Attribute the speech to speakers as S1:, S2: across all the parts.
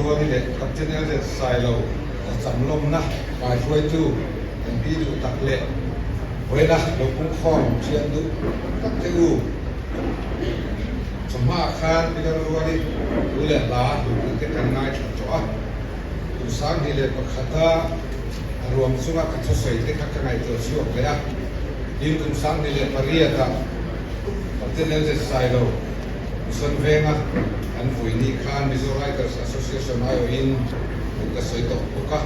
S1: Lalruali leh Captain LZ Sailo cham lawmna kaihruaitu kan pi duh tak leh vawiina lo pungkhawm thian duh tak te u. Chawhmaah khan Pi Lalruali thu leh hla hlutna te kan ngaithla tawh a, kum 21a a ruang chunga ka thusawi te kha ka ngaihtuah chhuak leh a, tin kum 2008 ah Captain LZ Sailo Mission Venga an vui ni khan Mizo Writers Association aiawhin thu ka sawi tawh bawk a,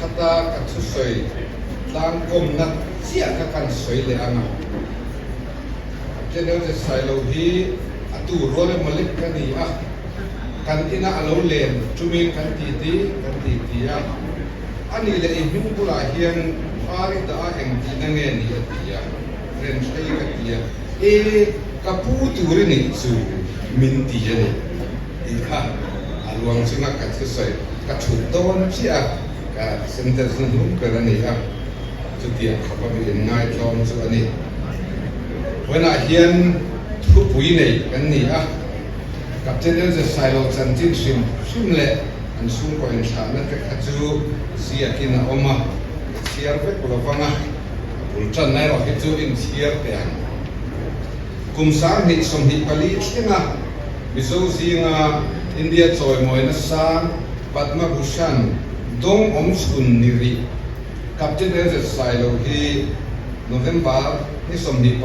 S1: khata ka thusawi tlangkawmna chiah kha kan sawi leh ang a. Captain LZ Sailo hi a tu rual emaw lek ka ni a, kan ina a lo len tumin kan titi kan titi a, a nih leh i hming bulah hian Fari dah a eng tihna nge ni a ti a, Renhrei ka ti a, e ka pu tur i nih chu min ti a ni tih kha a ruang chunga ka thusawi ka thut dawn chiah a, ka sentence na hnung ber a ni a. Chutiang khawpa mi inngaithlawm chu a ni. Vawiinah hian thupui nei kan ni a, Captain LZ Sailo chanchin hrim hrim leh an chhungkaw inthlahna te kha chu ziakin a awm a, ka chhiar vek lo vang a, a bul tanna erawh hi chu inchhiar teh ang. Kum 2024 thlenga Mizo zinga India chawimawina sang Padma Bhushan dawng awmchhun ni rih. Captain LZ Sailo hi November ni 21,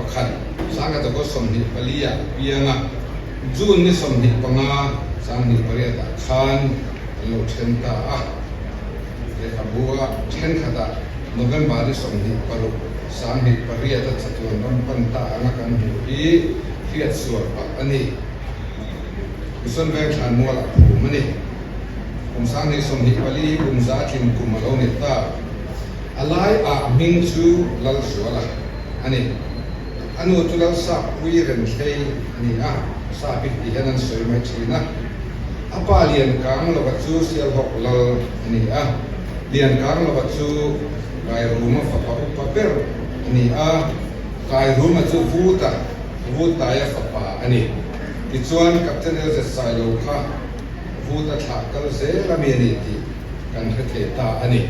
S1: Sangkatakaw 24 ah piang a, June ni 25, 28 ah khan an lo then ta a. Lehkhabu a thenkhatah November ni 26, 28 a chatuan ram pan ta anga kan hmuh hi hriat sual palh a ni. Mission Veng Thlanmualah phum a ni. Kum 2024 hi kum za tling kum a lo ni ta. A lai ah hming chu Lalzuala a ni. A nu chu Lalsakpui Remthlei a ni a, Sapik tih hian an sawi mai thin a. A pa Liankanglova chu Sialhawk Lal a ni a. Liankanglova chu Kairuma fapa upa ber a ni a, Kairuma chu Vuta, Vutaia fapa a ni. Tichuan Captain LZ Sailo kha Vut a thlah kal zel a mi a ni tih kan hre thei ta a ni.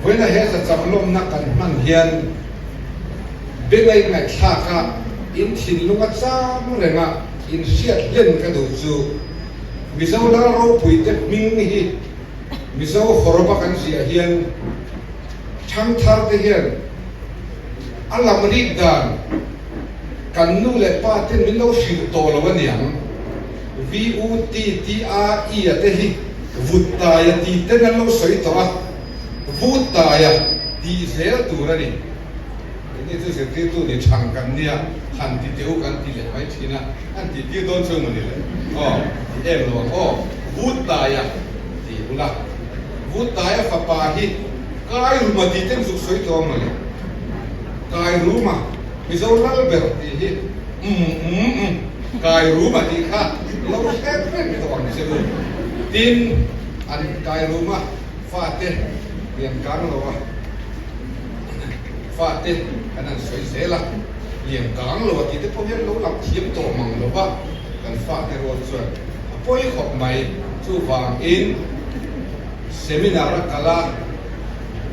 S1: Vawiina he zacham lawmna kan hman hian bengai ngaihthlak a in thinlung a chang reng a in hriat hlen ka duh chu Mizo lal ropui te hming hi Mizo hawrawp a kan ziah hian thangthar te hian a lam rik dan Kan nu leh pa ten min lo hrilh tawh lo aniang. VUTTRE a te hi Vuttaia tih ten an lo sawi tawh a, Vuttaia tih zel tur a ni. Keini chu zirtirtu ni thang kan nia, han ti teh u kan ti leh mai thin a, an tih tir dawn chu emaw ni le? Aw, ti em lo ang aw, Vuttaia ti ula. Vuttaia fapa hi Kairuma tih ten zuk sawi tawh ang maw le? Kairuma. Mizo lal ber tih hi umm umm umm kai ruma tih kha lo hre reng tawh ang che u. Tin, an kai ruma fate lian kang lo a, fate kan han sawi zel a, lian kang lo a tih te pawh hian lo lang thiam tawh mang lo va, kan fate rual chuan a pawi khawp mai. Chuvangin seminar a kal a.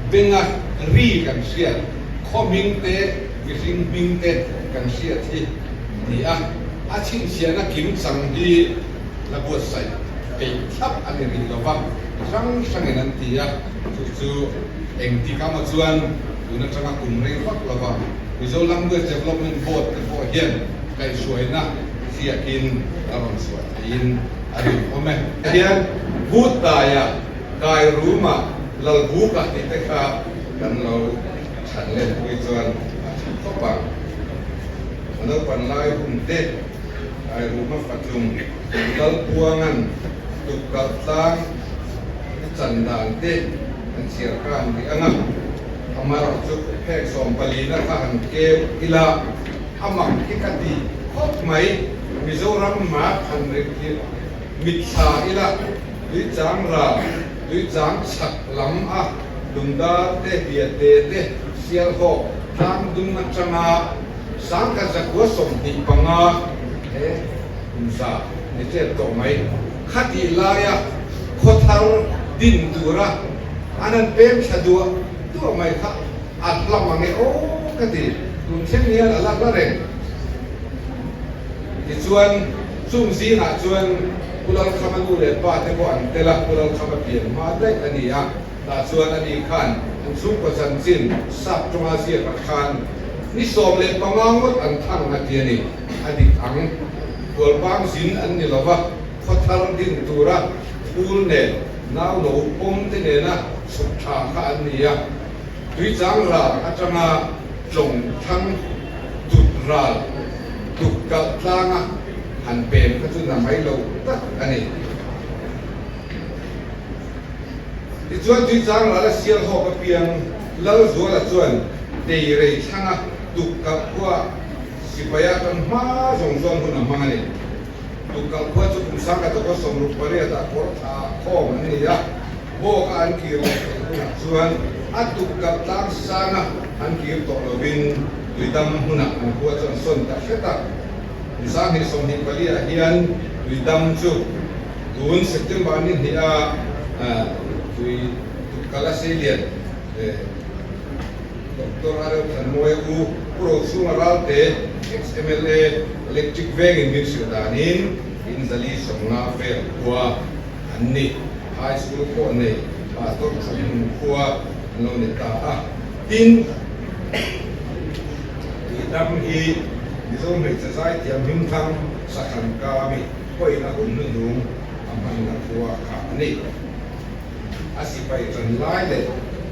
S1: Benga ri kan hriat, khaw hming te, mihring hming te kan hriat hi a ni a, a chhinchhiahna kim chang hi la buatsaih peih thlap a ni rih lo va, mi hrang hrangin an ti a, chu chu engtik amaw chuan tun atanga kum rei vak lo va, Mizo Language Development Board te pawh hian kaihhruaina ziakin a rawn chhuah theihin a rinawm e. Hian Bhutdaya Kairuma Lalbuka tih te kha kan lo chhan len pui chuan a tha khawp ang. A naupan lai hun te Kairuma fatlung Lalbuangan tukkalh tlang a chan dan te kan chhiar khan rih ang a, amaherawh chu phek sawmpalina kha han keu ila a mak hi ka ti khawp mai. Mizoram map han rik hi mitthla ila. Tuichang ral, tuichang chhak lam a Lungdar te, Biate te, Sialhawk, Tlangdung atanga 1525 he kum za ni tep tawh mai. Khatih laia khaw thar din tura an han pem thla duah duah mai kha a hla mang e aw ka ti. Tun thleng hian a la hla reng. Tichuan, chung zingah chuan Pu Lalkhama nu leh pa te pawh an tel a, Pu Lalkhama pian hma daih a ni a. Tah chuan ani khan an chhungkaw chanchin sap tawnga ziakah khan ni 15 ngawt an thang a ti a ni. A dik ang. Khualpang zin an ni lova, khaw thar din tura phul nen nau no pawm te nena chhuk tha kha an ni a. Tuichang ral atanga tlawng thlang tut ral tuk kalh tlanga han pem kha chu na mai lo tak a ni. Tichuan Tuichang ral a sial hawk apiang Lalzuala chuan Teirei thlanga tukkalh khua sipaia kan hma zawng zawng hun a hmang a ni. Tukkalh khua chu kum sangkhat a kaw 68 ah kawr thla khawm an ni a, bawk a an kir leh theih hunah chuan a tukkalh tlang sanga an kir tawh lovin Tuidam hmunah an khua chu an sawn ta hret a. Kum 2024 ah hian Tuidam chu Tun September ni hnih a tui tukkala seilian Doctor Arel Thanmawia U Pu Rochhunga Ralte ex-MLA Electric vengin min hrilh danin in zali 50 vel khua an ni. High School pawh nei Pastor Thahnem khua an lo ni ta a. Tin, Tuidam hi Mizo hmeichhe zaithiam hmingthang Sakhan Kami Pawhin a hun hnuhnung a hmanna khua kha a ni. A sipai ṭan lai leh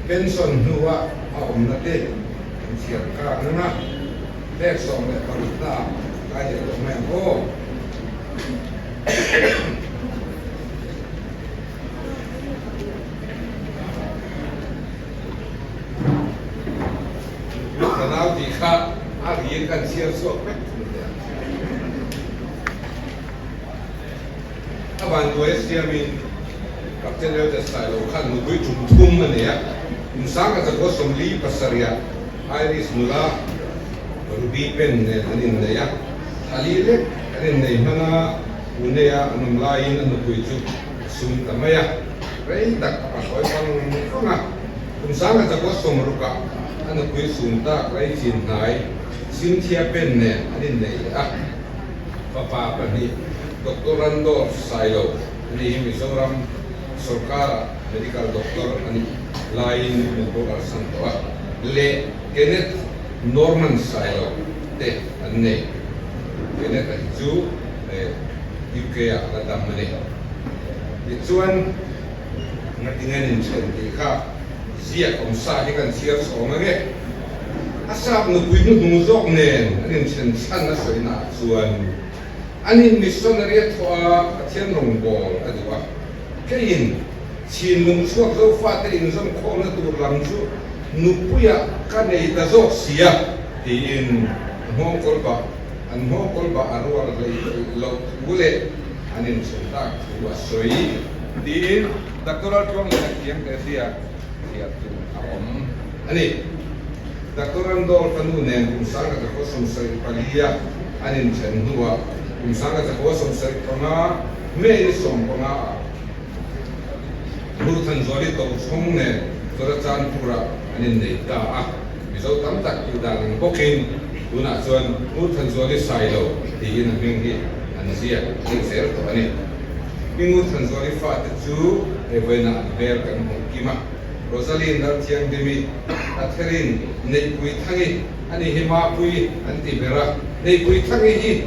S1: pension hnua a awmna te an chhiar kar nang a, phek 16 hnaah kai leh tawh mai ang aw. Ka nau tih kha a ri kan chhiar chhuak vek thung teh ang. A vanduai a siamin Captain Elders Sailo khan nupui tum thum a nei a, kum 1947 ah Irish nula Ruby Penn nen an innei a, thali lek an innei hman a, Pune-a an awm laiin a nupui chu a sum ta mai a, rei tak a pahlawi vang vang a, kum 1960 ah a nupui sum tak rei chin hnai Cynthia Penn nen an innei leh a. Fapa pahnih Doctor Randolph Sailo a ni hi Mizoram sorkara medical doctor a nih laiin min boral san tawh a, leh Kenneth Norman Sailo te an nei. Kenneth a hi chu UK ah la dam a ni. Tichuan ngatinge an inthen tih kha ziak awm sa hi kan chhiar chhawng ange. A sap nupui hnuhnung zawk nen an inthen chhan a sawina ah chuan anin missionary a thawh a, Pathian rawngbâwl a duh a. Keiin chhinlung chhuak Zofate inzawm khawmna tur lam chu nupuiah ka nei ta zawk si a, tiin a nghawngkawl bah an nghawngkawl bah a rual hlei loh thu leh an inthen tak thu a sawi, tiin Doctor Laltluangliana Khiangte ziak chhiar tur a awm a ni. Doctor Randolph a nu nen kum 1974 a an inthen hnuah kum 1975 May ni 15 ah Ngurthanzuali Tochhawng nen Churachandpur-ah an innei ta a. Mizo tam tak tih dan ang bawkin tunah chuan Ngurthanzuali Sailo tiin a hming hi an ziak leh zel tawh a ni. Pi Ngurthanzuali fate chu hei vawiinah an hmel kan hmuh kim a. Rosaline Lalthiangdimi, Catherine Neihpui Thangi a ni hi Mapui an ti ber a, Neihpui Thangi hi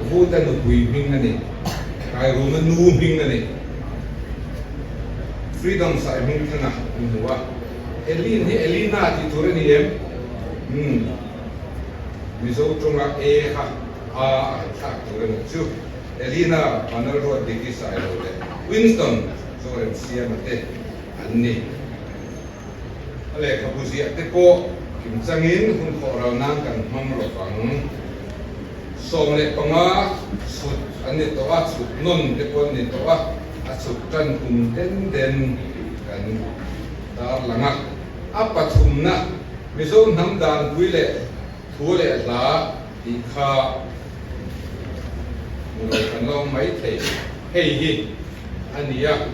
S1: Vuta nupui hming a ni, Kairuma nu hming a ni. Freedom Sai Hmingthanga an hmu a, Elin hi Elina tih tur a ni em? Umm, Mizo tawnga E kha A a han thlak tur a nih chu. Elina Vanlalruat Diki Sailo leh Winston Zoremsiama te an ni. A lehkhabu ziah te pawh kimchangin hun khawh ral nan kan hmang lo vang. 15 chhut an ni tawh a, chhut nawn te pawh an ni tawh a, a chhut tan kum den den kan tarlang a. A pathumna Mizo hnam danpui leh thu leh hla tih kha hmu lo kan lo awm mai thei. Hei hi a ni a,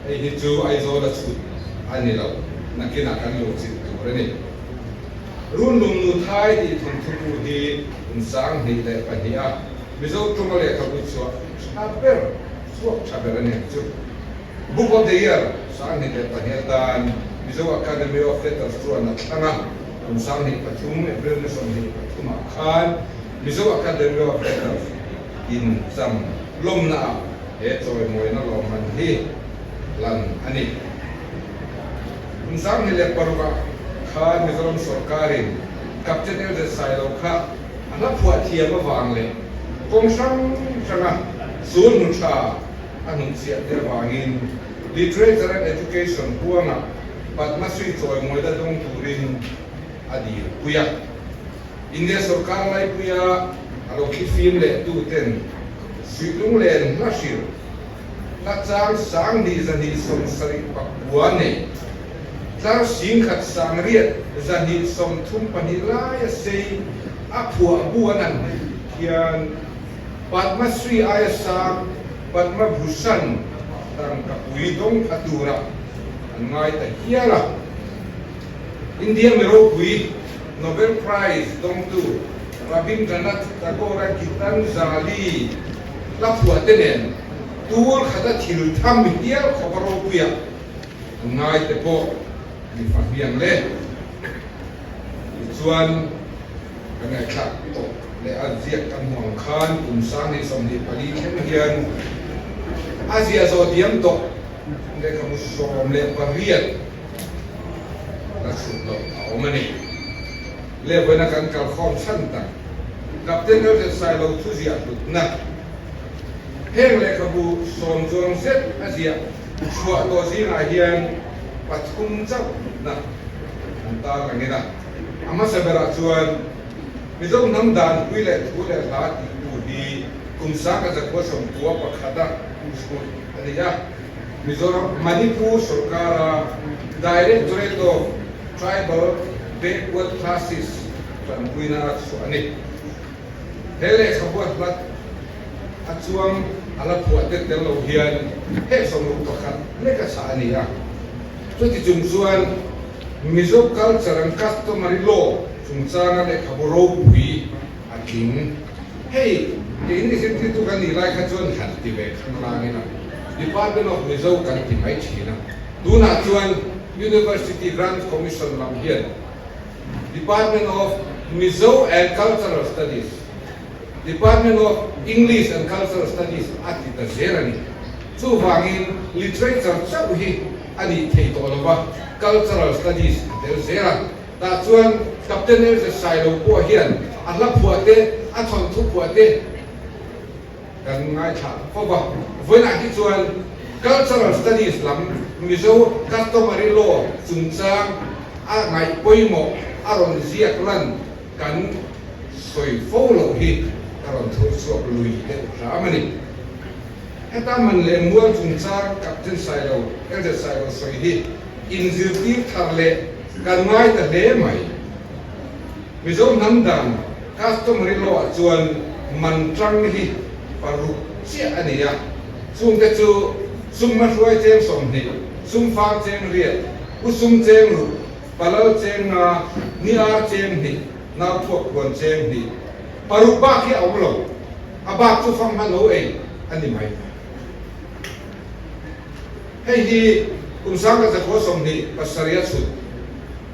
S1: hei hi chu Aizawla chhut a ni lo, nakinah kan lo chilh tur a ni. Runlung nu Thai tih thawnthubu hi kum 2002 a Mizo tawnga lehkhabu chhuah tha ber, chhuak tha ber a ni ang chu. Book of the Year 2002 atan Mizo Academy of Letters chuan a thlang a, kum 2003 April ni 23 ah khan Mizo Academy of Letters in cham lawmna ah he chawimawina lawmman hi lan a ni. Kum 2006 ah khan Mizoram sawrkarin Captain LZ Sailo kha a hla phuah thiam avang leh kawng hrang hranga sulhnu tha a hnungchhiah te avangin Literature and Education huangah Padma Shri chawimawina dawng turin a dilpui a. India sawrkar laipuia a lo thlifim leh tuten Suihlunglen hla hrilh hla chang 2274 nei tlar 1132 laia sei a phuah bu an han hmuh hian Padma Shri aia sang Padma Bhushan tangka pui dawng pha tura an ngai ta hial a. India mi ropui Nobel Prize dawngtu Rabindranath Tagore-a Gitanjali hla phuah te nen tur khata thil tham hial khawp a ropuia an ngai te pawh mi fahmiang le. Tichuan, ka ngaihthlak tawh leh a ziak ka hmu ang khan kum 2024 thleng hian a ziah zawh diam tawh lehkhabu 18 la chhut loh a awm a ni. Lehvawiina kan kalkhawm chhan tak Captain Elder Sailo thu ziah hlutna heng lehkhabu sawm chuang zet a ziah chhuah tawh zingah hian pathum chauh hlutna an tarlang a. A hmasa berah chuan Mizo hnam dan pui leh thu leh hla tih tu hi kum 1991 a chhut a ni a. Mizoram Manipur sawrkara Directorate of Tribal Backward Classes tanpuina a chhuah a ni. He lehkhabu a hlat a chuang a la phuah tet tel lo hian heng 61 lek a chhah a ni a. Chuti chung chuan Mizo culture and customary law chungchanga lehkhabu ropui a tling. Hei, keini zirtirtu kan nih lai kha chuan han ti ve khang langin a, Department of Mizo kan ti mai thin a. Tunah chuan University Grants Commission lam hian Department of Mizo and Cultural Studies, Department of English and Cultural Studies a ti ta zel a ni. Chuvangin literature chauh hi a nih thei tawh lo va, Cultural Studies a tel zel a. Tah chuan Captain LZ Sailo pawh hian a hla phuah te, a thawnthu phuah te kan ngaithla fo va. Vawiinah hi chuan Cultural Studies lam Mizo Customary Law chungchang a ngaih pawimawh a rawn ziak lan kan sawi fo loh hi ka rawn thur chhuak lui deuh hram a ni. Heta man leh mual chungchang Captain Sailo, Elder Sailo sawi hi inzirtir thar leh kan ngai ta hle mai. Mizo hnam dan customary law ah chuan man tang hi paruk chiah a ni a, chungte chu sum hmahruai cheng 20, sum fang cheng riat, u sum cheng ruk, palal cheng nga, ni ar cheng hnih, nau phuak puan cheng hnih. Paruk bak hi a awm lo, a bak chu fang hman lo ei a ni mai. Hei hi kum 1927 a chhut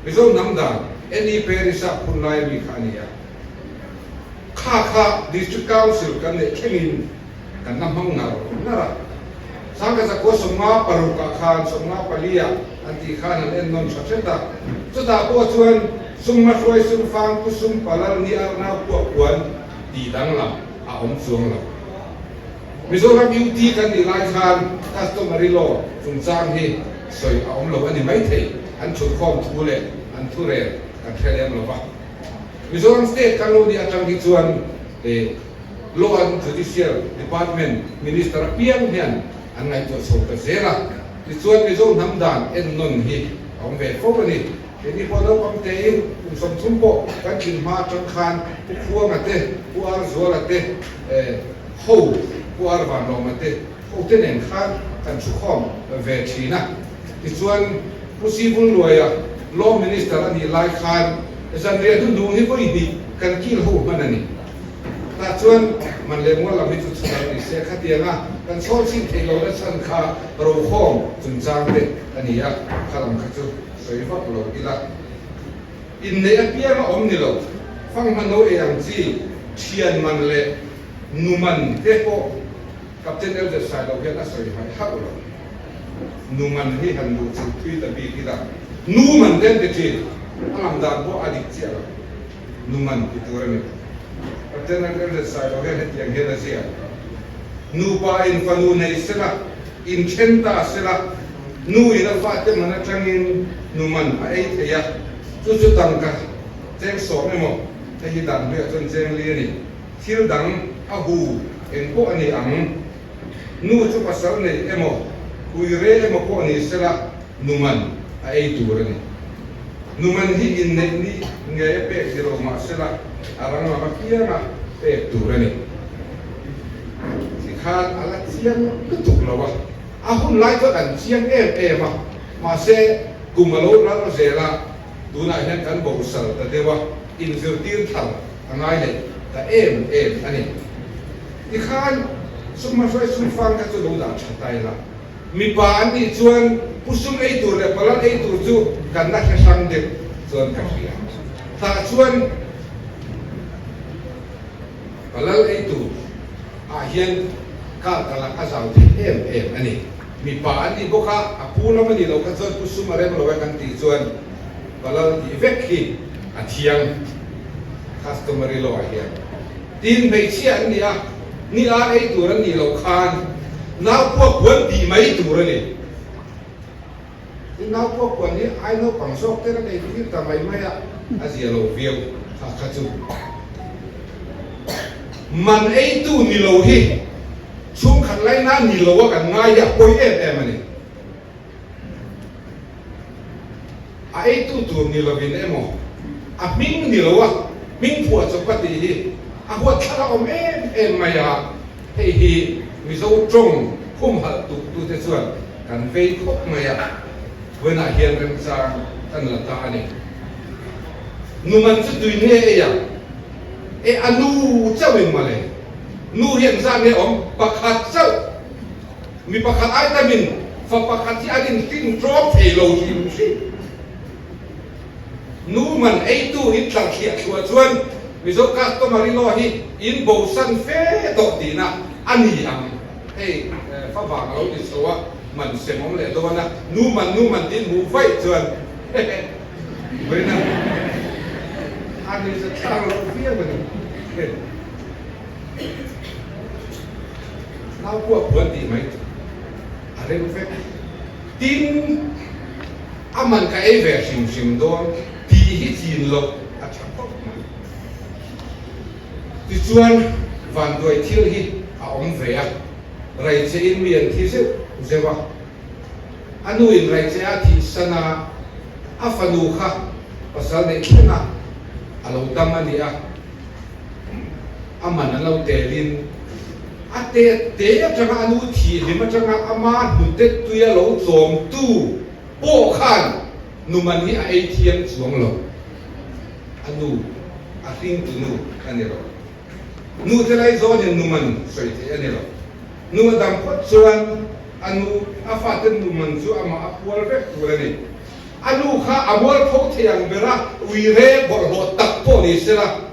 S1: Mizo hnam dan NE Paris-a phun lai mi kha a ni a. Kha kha District Council kan neih thlengin kan la hmang ngar ngar a. 1956 ah khan 54 ah an tih khan an en nawn tha hret a. Chutah pawh chuan sum hmahruai sum fang pu sum palal ni ar nau puak puan tih danglam a awm chuang lo. Mizoram UT kan nih lai khan customary law chungchang hi sawi a awm lo a ni maithei, an thutkhawm thu leh an thurel kan hre lem lo va. Mizoram state kan lo nih atang hi chuan Law and Judicial Department Minister apiang hian an ngaihtuah chho ta zel a, tichuan Mizo hnam dan ennawn hi a awm ve fo a ni. Keini pawh naupang tein kum 30 pawh kan tlin hma atang khan Pu Khuanga te, Pu Arzuala te, ho Pu Arvanlawma te. Hote nen khan kan thukhawm ve thin a. Tichuan, Pu Sivulluaia Law Minister a nih lai khan zanriah hnuhnung hi vawi hnih kan kil ho hman a ni. Tah chuan man leh mual lam hi chu chhudang ni se khatianga kan chhawl chhin theih lohna chhan kha rokhawm chungchang te a ni a, kha lam kha chu sawi vak lo ila. Inneih apianga awm ni lo, fanghma no ei ang chi, thian man leh nu man te pawh Captain Elder Sailo hian a sawi hmaih hauh lo. Nu man hi han luh chilh thui ta bik ila, nu man te an ti thin, a lam dan pawh a dik chiah lo. Nu man ti tur a ni. Captain Elder Sailo hian hetiang hian a ziak, Nupa in fanu nei sela, inthen ta sela, nu in a fate man atangin nu man a ei thei a, chu chu tangka cheng sawm emaw, hei hi dan hluiah chuan cheng li a ni. Thil dang a hu eng pawh a ni ang. Nu chu pasal nei emaw, hui re emaw pawh ni sela nu man a ei tur a ni. Nu man hi inneih ni ngei a pek ni lo mah sela a rang lam apianga pek tur a ni. Tikhan a la chiang lutuk lo a, a hun lai chuan an chiang em em a, mahse kum a lo ral zel a, tunah hian kan bosal ta deuh a, inzirtir thar a ngai leh ta em em a ni. Tikhan sum hruai sum fang kha chu lo dah tha ta ila, mipa an nih chuan pu sum ei tur leh palal ei tur chu kan la hre hrang deuh chuan ka hria. Tah chuan palal ei tur ah hian kar ka lak a zau thei em em a ni. Mipa an nih bawk a, a pu lam a nih loh kha chuan pu sum a rem lo e kan tih chuan palal tih vek hi a thiang customary law ah hian. Tin, hmeichhia an ni a, ni ar ei tur an nih loh khan nau puak puan tih mai tur a ni. Tin, nau puak puan hi ai naupang zawk ten an ei tir ta mai mai a, a zia lo viau kha kha chu. Man eitu ni lo hi chhungkhat laina ni lo a kan ngai hi a pawi em em a ni. A eitu tur ni lovin emaw, a hming ni lo a, hming phuah chawp a tih hi a huatthlak a awm em em mai a, hei hi Mizo tawng humhalh tuk tute chuan kan vei khawp mai a, vawiinah hian remchang kan la ta a ni. Numan chu tui nge ei ang? E a nu chauhin mawle, nu hi engzah nge awm? Pakhat chauh. Mi pakhat ai tamin fa pakhat hi an inhlim tlawm thei lo hrim hrim. Nu man eitu in tlar thliah thluah chuan Mizo customary law hi in bosan fe tawh tihna a ni ang. Hei fa vang a lo ni chho a, man sem awm leh dawn a, nu man nu man tiin hmuh vaih chuan hehe vawiin a a ni zathlak loh viau a ni. Nau pawh a puan tih mai chu a rem vek. Tin, a man ka ei ve hrim hrim dawn tih hi chin loh a tha khawp mai. Tichuan, vanduai thil hi a awm ve a, Raichein mi an thi zeuh zeuh a. A nuin Raiche a thihsan a, a fanu kha pasal neih thleng a, a lo dam a ni a. A man an lo telin a te te atanga a nu thihlim atanga ama hnute tuia lo chawmtu pawh khan nu man hi a ei thiam chuang lo. A nu, a hringtu nu a ni lo. Nu te lai zawnin nu man sawi theih a ni lo. Nu a dam phawt chuan a nu, a fate nu man chu amah a pual vek tur a ni. A nu kha a mualpho thei ang bera uire bawlhhlawh tak pawh ni sela,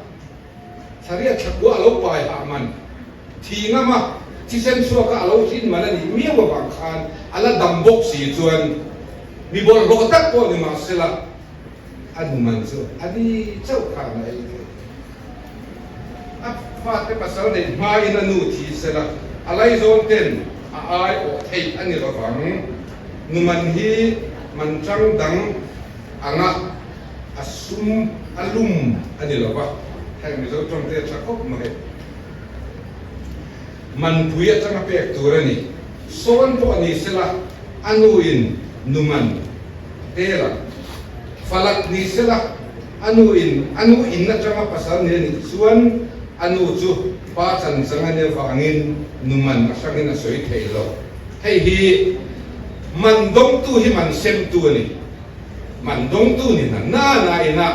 S1: Thariat thlakua a lo pai hah man, thi ngam a, thisen chhuaka a lo hrin man a nih miau avang khan a la dam bawk si chuan mi bawlhhlawh tak pawh ni mah sela, a nu man chu a ni chauh khan a ei thei. A fate pasal neih hmain a nu thi sela, a laizawn ten a ai awh theih a ni lovang. Nu man hi man chang dang anga a sum a lum a ni lo va, heng Mizo tawng te a tha khawp mai. Manpui atanga pek tur a ni. Sawn pawh ni sela a nu in nu man a tel ang. Falak ni sela a nu in a nu in atanga pasal nei a nih chuan. A nu chu pa chan chang a nia vangin nu man a hrangin a sawi thei lo. Hei hi man dawngtu hi man semtu a ni. Man dawngtu ni na na na ina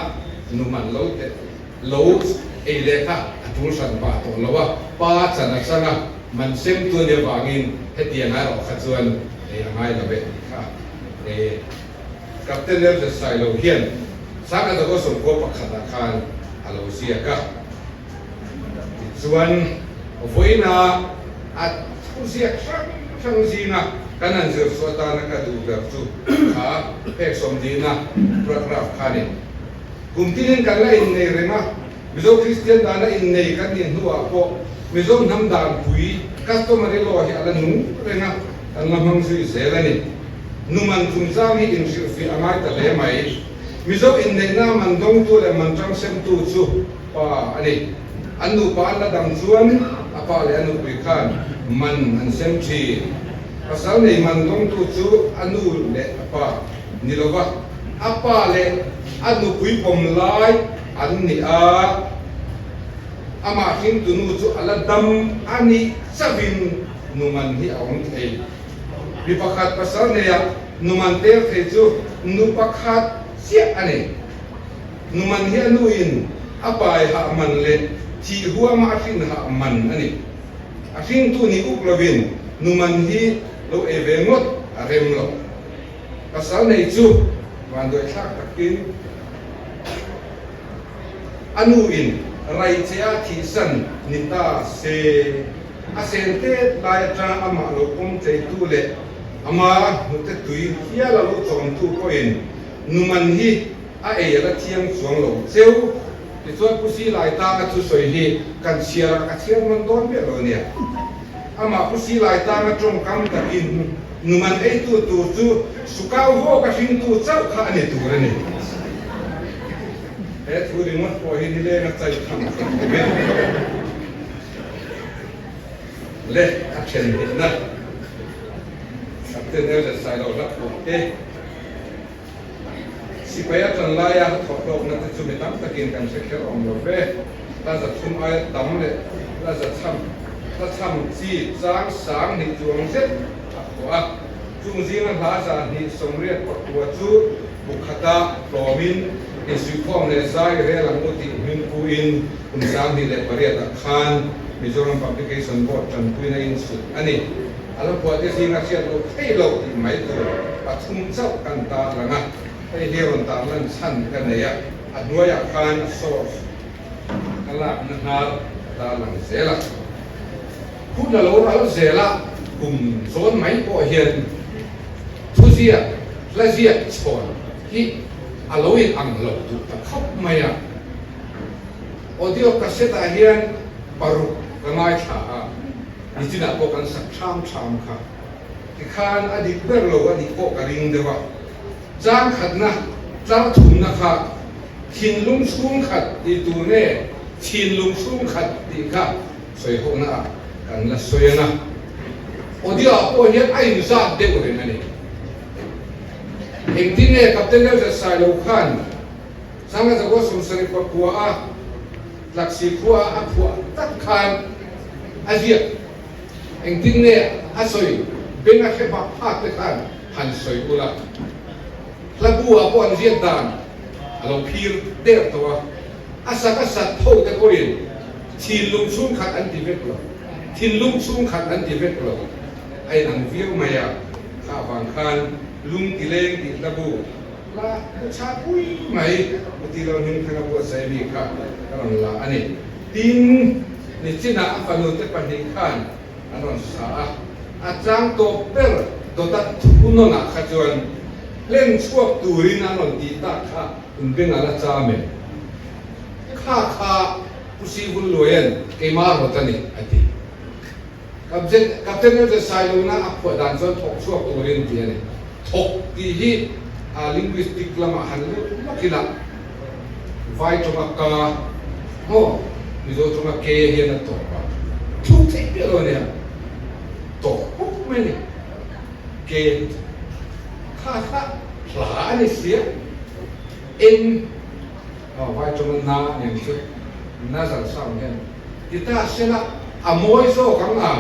S1: nu man lo teh lo ei leh kha a tul hran pah tawh lo a, pa chan a chang a, man semtu a nia vangin hetiang erawh kha chuan ei a ngai lo e tih kha e. Captain Elder Sailo hian Sangha Dago sawmkua pakhatah khan a lo ziak a. Tichuan, vawiina a thuziak hrang hrang zinga kan han zir chhuah atana ka duh ber chu kha phek sawmdina paragraph kha a ni. Kum tinin kan la innei reng a, Mizo Kristian dana innei kan nih hnuah pawh Mizo hnam danpui, customary law, hi a la nung reng a, kan la hmang zui zel a ni. Numan chungchang hi inhrilhfiah a ngai ta hle mai. Mizo inneihna man dawngtu leh man tangsemtu chu pa a ni. An nupa an la dam chuan a pa leh a nupui khan man an sem thin. Pasal nei man dawngtu chu a nu leh a pa ni lova, a pa leh a nupui pawm lai an ni a, amah hringtu nu chu a la dam a nih chauhin numan hi a awm thei. Mi pakhat pasal neia numan tel thei chu nu pakhat chiah a ni. Numan hi a nuin a pai hah man leh thih huama a hrin hah man a ni. A hringtu nih uk lovin numan hi lo ei ve ngawt a rem lo. Pasal nei chu vanduaithlak takin a nuin raichea thihsan ni ta se. A sen tet lai atanga amah lo pawm cheitu leh ama hnute tui hial a lo chawmtu pawhin numan hi a ei a la thiang chuang lo cheu. Tichuan Pu Silai tanga thusawi hi kan chhiar a, ka chhiar nawn dawn miah lo nia. Amah Pu Silai tanga tawngkam takin numan eitu tur chu sukau hawk a hringtu chauh kha a ni tur a ni. He thu ringawt pawh hi nileng a chai tham tham awm e. Leh a then hnihna Captain Elder Sailo hla phuah te, Sipai a tan laia thawh hlawkna te chu mi tam takin kan hre kher awm lo ve. Hla zathum aia tam leh hla zachham hla chham chi chang sang hnih chuang zet a phuah a. Chung zinga hla 240 chu bu khata tlawmin insuihkhawm leh zai rel ang u tih hming puin kum 2008 ah khan Mizoram Publication Board tanpuina in chhut a ni. A la phuah te zinga hriat loh theih loh tih mai tur pathum chauh kan tar lang a, hei hi rawn tar lan chhan ka nei a, a hnuaiah khan a source ka lakna hnar ka tar lang zel a. Hun a lo ral zel a, kum zawn mai pawh hian thuziak, hla ziak chhawn hi a lo in ang lo duh ta khawp mai a. Audio cassette ah hian paruk ka ngaithla a, nichinah pawh kan sak ṭham ṭham kha. Tikhan a dik ber lo a nih pawh ka ring deuh a. Chang khatna, tlar thumna kha thinlung chhungkhat tih tur nge thinlung chhungkhat tih kha Sawi hawkna ah kan la sawi ang a, audio ah pawh hian a inzat deuh reng a ni. Engtin nge Captain Elder Sailo khan Sangha Jago 70 pakua a Tlaksi khua a phuah tak khan a ziak? Engtin nge a sawi beng a hre bak phak te khan han sawi ula. Hla bu ah pawh an ziak dan a lo phir der tawh a. A sak a sat tho te pawhin thinlung chhungkhat an ti vek lo, thinlung chhungkhat an ti vek lo. A inang viau mai a, kha avang khan lung ti leng tih hla bu la bu chhah pui mai u ti lo hming thanga buatsaih mi kha ka rawn la a ni. Tin, nichinah a fanu te pahnih khan an rawn sa a, a chang tawp ber dawta thunawnah kha chuan hlen chhuak turin an rawn tih tak kha Inbeng a la cham em? Kha kha Pu Sivul Luaian keimah rawt a ni, a ti. Captain Captain Elder Sailona a phuah dan chuan thawk chhuak turin ti a ni. Thawk tih hi a linguistic lamah han lut lawk ila, vai tawnga ka maw Mizo tawnga ke hian a tawp a, thluk theih piah lo a nia, tawp pawp mai a ni. Ke kha kha hla a ni sia, eng vai tawng na nen chu nasal sound hian. Ti ta sela a mawi zawk ang a,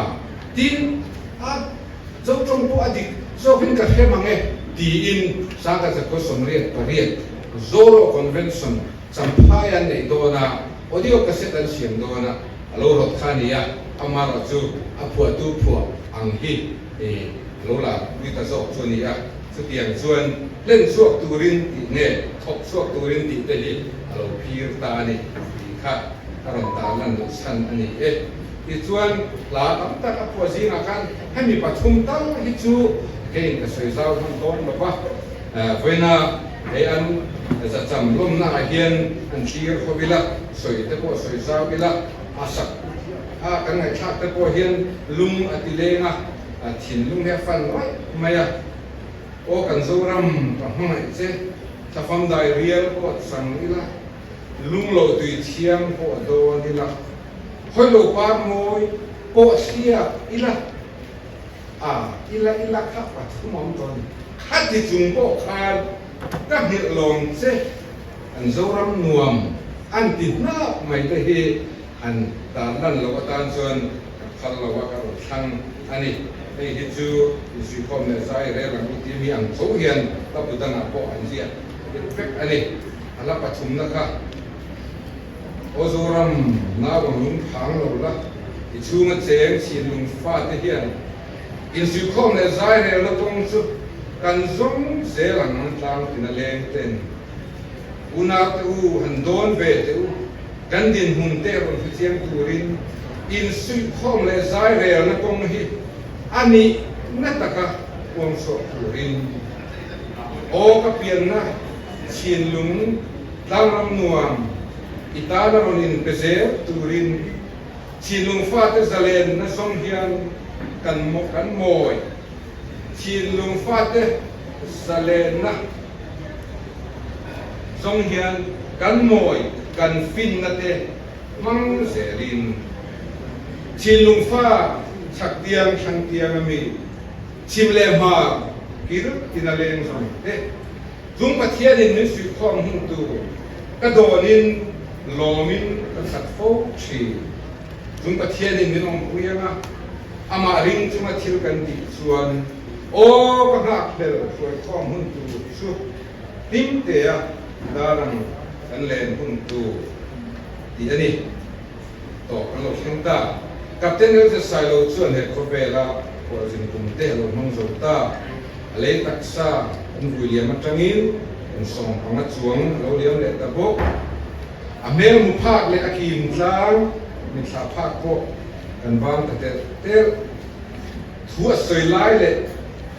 S1: tin a Zo tawng pawh a dik zawkin ka hre mang e, tiin Sangha Zakhaw 88 Zoro Convention Champhai an neih dawn a, audio cassette an siam dawn a, a lo rawt kha a ni a, amarawh chu a phuahtu phuah ang hi a lo la pui ta zawk chu a ni a, chutiang chuan hlen chhuak turin tih nge thawk chhuak turin tih te hi a lo phir ta a ni tih kha ka rawn tarlan duh chhan a ni e. Tichuan hla tam tak a phuah zingah khan hemi pathum tal hi chu keiin ka sawi zau hman dawn lo va, vawiina hei an zacham lawmnaah hian an thlir ho ila, sawi te pawh sawi zau ila, a sak a kan ngaihthlak te pawh hian lung a ti leng a, thinlung hi a fan raih mai a. Aw kan Zoram ka hmangaih che, thlafam dai rial pawh chang ila, lung lo tui thiang pawh dawn ila. Hawi lo par mawi pawh hria ila a ila ila kha pathum awm tawh a ni. Khati chung pawh khan ka nghilh lawng che an Zoram nuam an ti hnap mai te hi han tan lan loh atan chuan ka phal lo a ka rawn thlang a ni. Hei hi chu insuihkhawm leh zai rel ang u tih mi ang tho hian ka bu dangah pawh an ziah vek a ni. A la pathumna kha. Aw Zoram, naupang lung phang lo la, i chhunga cheng chhinlung fate hian insuihkhawm leh zairelna kawng chu kan zawng zel ang tlang tina leng ten. Unau te u, han dawn ve teh u, kan dinhmun te rawn hre chiang turin insuihkhawm leh zairelna kawng hi a nihna taka puang chhuak turin. Aw ka pianna chhinlung Tlangram nuam i tana rawn in pe zel turin Thinlung fate zalenna zawng hian kan kan mawi. Thinlung fate zalenna zawng hian kan mawi kan finna te hmang zelin. Thinlung fa chhak tiang thlang tiang ami chhim leh hmar kil tina leng zawng te. Chung Pathianin min suihkhawm hun tur ka dawnin lawmin ka that fo thin. Chung Pathianin min awmpui anga amah ring chunga thil kan tih chuan aw ka nghakhlel hruaikhawm hun tur chu hlimtea darang kan len hun tur tih a ni. Tawh kan lo thleng ta. Captain Elzet Sailo chuan he khawvela khualzin kum te a lo hmang zo ta. A lei taksa an vui liam atangin kum 15 chuang a lo liam leh ta bawk. A hmel hmu phak leh a kim tlang mitthla phak pawh kan vang ta telh telh. Thu a sawi lai leh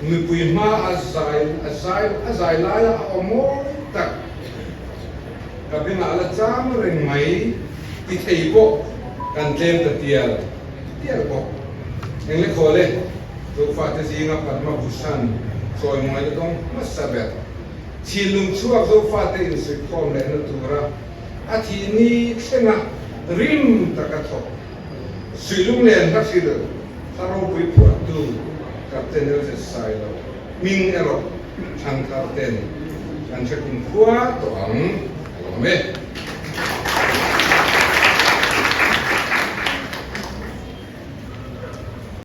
S1: mipui hma a zai a zai a zai laia a awm mawi tak. Ka bengah la chang reng mai ti thei pawh kan tlem ta tial tial bawk. Engle khawl e, Zofate zinga Padma Bhushan chawimawi na dawng hmasa ber. Thinlung chhuak Zofate insuihkhawm lehna tura a thih ni thlenga rim taka thawk Suihlunglen hla hril hla ropui phuahtu Captain LZ Sailo hming erawh Thangthar ten kan hre kum khua tawh ang a lawm e.